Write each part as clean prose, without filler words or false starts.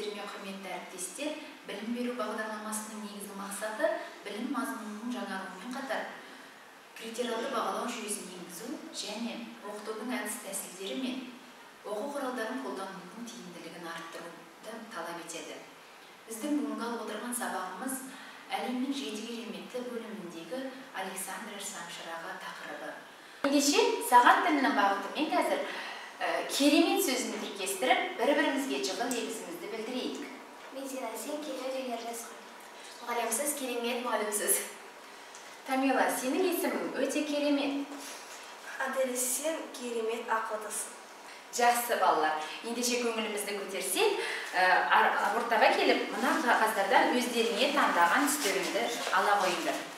Сәлеметсіздер ме, құрметті әріптестер? Білім беру бағдарламасының негізгі мақсаты білім мазмұнының жаңаруымен қатар критериалды бағалау жүйесін енгізу және оқытудың әдіс-тәсілдері мен оқу құралдарын қолданудың тиімділігін арттыруды талап етеді. Біздің бүгінгі алып отырған сабағымыз әлемнің жеті кереметі бөліміндегі Александрия шамшырағы тақырыбы. Ендеше, сағат тілінің бағытымен қазір керемет сөзін тіркестіріп, бір-бірімізге жылы лебізімізді білдірейік. Медина, сен керемет өнерлісің. Мұғалімсіз, керемет мұғалімсіз. Тамила, сенің есімің өте керемет. Адель, сен керемет ақылдысың. Жақсы, балалар. Ендеше көңілімізді көтерсек, ортаға келіп, мына қағаздардан өздеріңе таңдаған түстеріңді ала қойыңдар.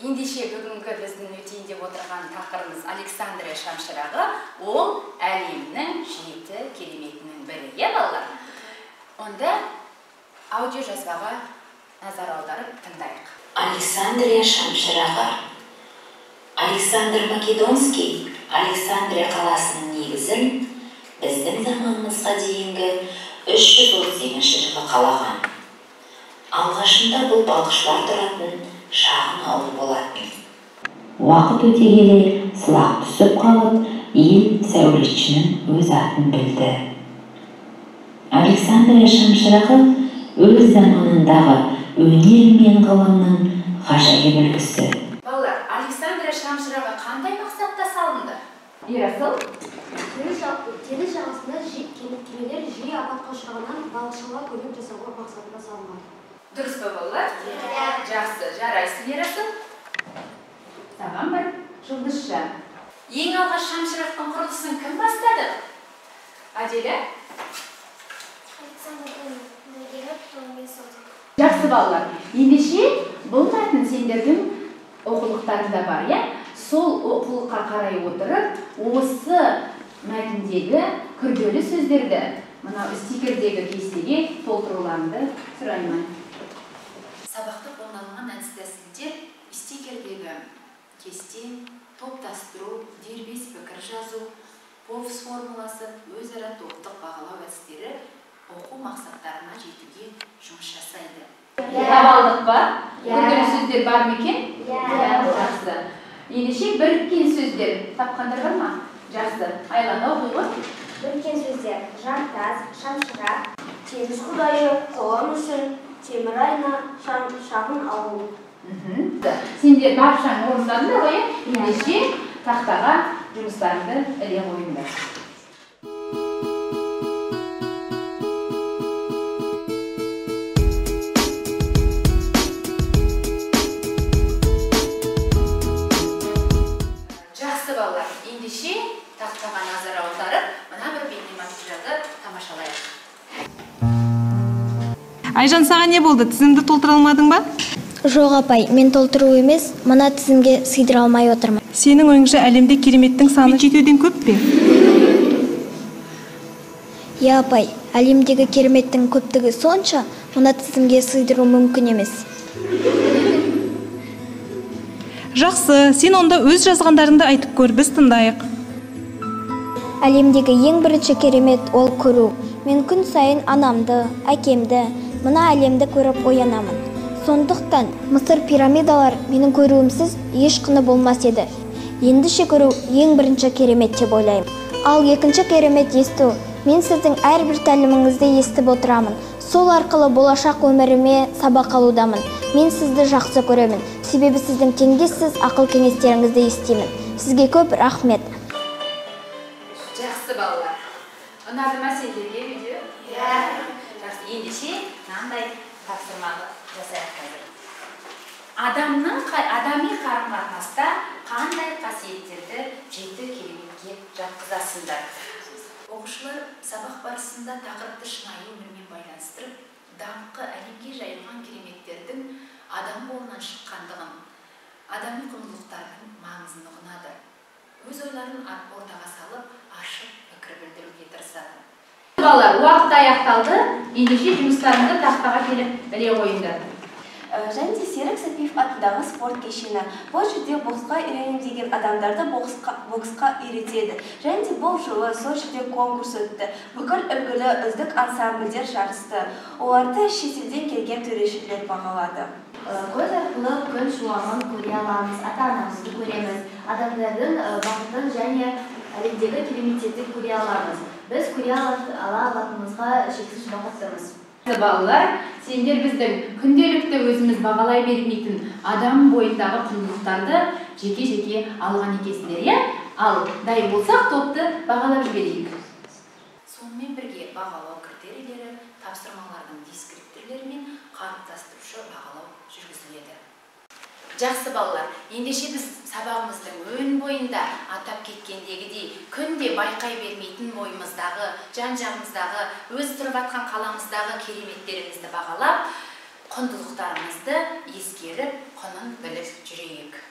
Ендеше бүгінгі біздің өтейін деп отырған тақырыбымыз Александрия шамшырағы, ол әлемнің жеті кереметінің бірі, иә, балалар? Онда аудио жазбаға назар аударып тыңдайық. Александрия шамшырағы. Александр Македонский Александрия қаласының негізін біздің заманымызға дейінгі 338 жылы қалаған. Алғашында бұл балықшылар тұратын шағын ауыл болатын. Уақыт өте келе сылақ түсіп қалып, ел сәулетшінің өз атын білді. Александрия шамшырағы өз заманындағы өнер мен ғылымның ғажайып үлгісі. Балалар, Александрия шамшырағы қандай мақсатта салынды? Ерасыл? Теңіз жағасында кемелер жиі апатқа ұшырағаннан балықшыларға көмек жасауға мақсатында салынған. Дұрыс па, балалар? Иә. Жақсы, жарайсың, Ерасыл. Саған бір жұлдызша. Ең алғаш шамшырақтың құрылысын кім бастады? Аделя? Александр Птолемей. Жақсы, балалар. Ендеше, бұл мәтін сендердің оқулықтарында бар, иә? Сол оқулыққа қарай отырып, осы мәтіндегі күрделі сөздерді мынау стикердегі кестеге толтыруларыңды сұраймын. Сабақта қолданылған әдіс-тәсілдер стикердегі кесте, топтастыру, дербес пікір жазу, ПОВС формуласы, өзара топтық бағалау әдістері оқу мақсаттарына жетуге жұмыс жасайды. Таба алдық па? Күрделі сөздер бар ма екен? Иә. Жақсы. Ендеше біріккен сөздер тапқандар бар ма? Жақсы. Айлана оқи ғой. Біріккен сөздер: жартас, шамшырақ, Теңіз құдайы, қола мүсін, темір айна, шағын ауыл. Сендер баршаң орындадыңдар ғой, иә? Ендеше тақтаға жұмыстарыңды іле қойыңдар. Жақсы, балалар. Ендеше тақтаға назар аударып, мына бір бейнематериалды тамашалайық. Айжан, саған не болды? Тізімді толтыра алмадың ба? Жоқ, апай, мен толтыру емес, мына тізімге сыйдыра алмай отырмын. Сенің ойыңша әлемде кереметтің саны жетеуден көп пе? Иә, апай, әлемдегі кереметтің көптігі сонша, мына тізімге сыйдыру мүмкін емес. Жақсы, сен онда өз жазғандарыңды айтып көр, біз тыңдайық. Әлемдегі ең бірінші керемет ол көру. Мен күн сайын анамды, әкемді, мына әлемді көріп оянамын. Сондықтан Мысыр пирамидалар менің көруімсіз еш құны болмас еді. Ендеше көру ең бірінші керемет деп ойлаймын. Ал екінші керемет есту. Мен сіздің әрбір тәліміңізді естіп отырамын. Сол арқылы болашақ өміріме сабақ алудамын. Мен сізді жақсы көремін. Себебі сіздің теңдессіз ақыл кеңестеріңізді естимін. Сізге көп рахмет. Жақсы, балалар. Ұнады ма сендерге видео? Иә. Жақсы, ендеше мынандай тапсырманы жасайық қазір. Адамның адами қарым-қатынаста қандай қасиеттерді жеті кереметке жатқызасыңдар? Оқушылар сабақ барысында тақырыпты шынайы өмірмен байланыстырып, даңқы әлемге жайылған кереметтердің адам қолынан шыққандығын, адами құндылықтардың маңызын ұғынады. Өз ойларын ортаға салып, ашық пікір білдіруге тырысады. Балалар, уақыт аяқталды. Ендеше жұмыстарыңды тақтаға келіп іле қойыңдар. Және де Серік Сәпиев атындағы спорт кешені. Бұл жерде боксқа үйренем деген адамдарды боксқа үйретеді. Және де бұл жылы сол жерде конкурс өтті. Бүкіл үлгілі үздік ансамбльдер жарысты. Оларды шетелден келген төрешілер бағалады. Көз арқылы күн шуағын көре аламыз, ата-анамызды көреміз, адамдардың бақытын және әлемдегі кереметтерді көре аламыз. Біз көре ала алатынымызға шексіз бақыттымыз. Балалар, сендер біздің күнделікті өзіміз бағалай бермейтін адам бойындағы құндылықтарды жеке-жеке алған екенсіңдер, иә? Ал дайын болсақ, топты бағалап жіберейік. Сонымен бірге бағалау критерийлері, тапсырмалардың дескрипторлері мен қалыптастырушы бағалау жүргізіледі. Жақсы балалар, ендеше біз сабағымыздың өн бойында атап кеткендегідей, күнде байқай бермейтін бойымыздағы, жан-жағымыздағы, өз тұрып жатқан қаламыздағы кереметтерімізді бағалап, құндылықтарымызды ескеріп, құнын біліп жүрейік.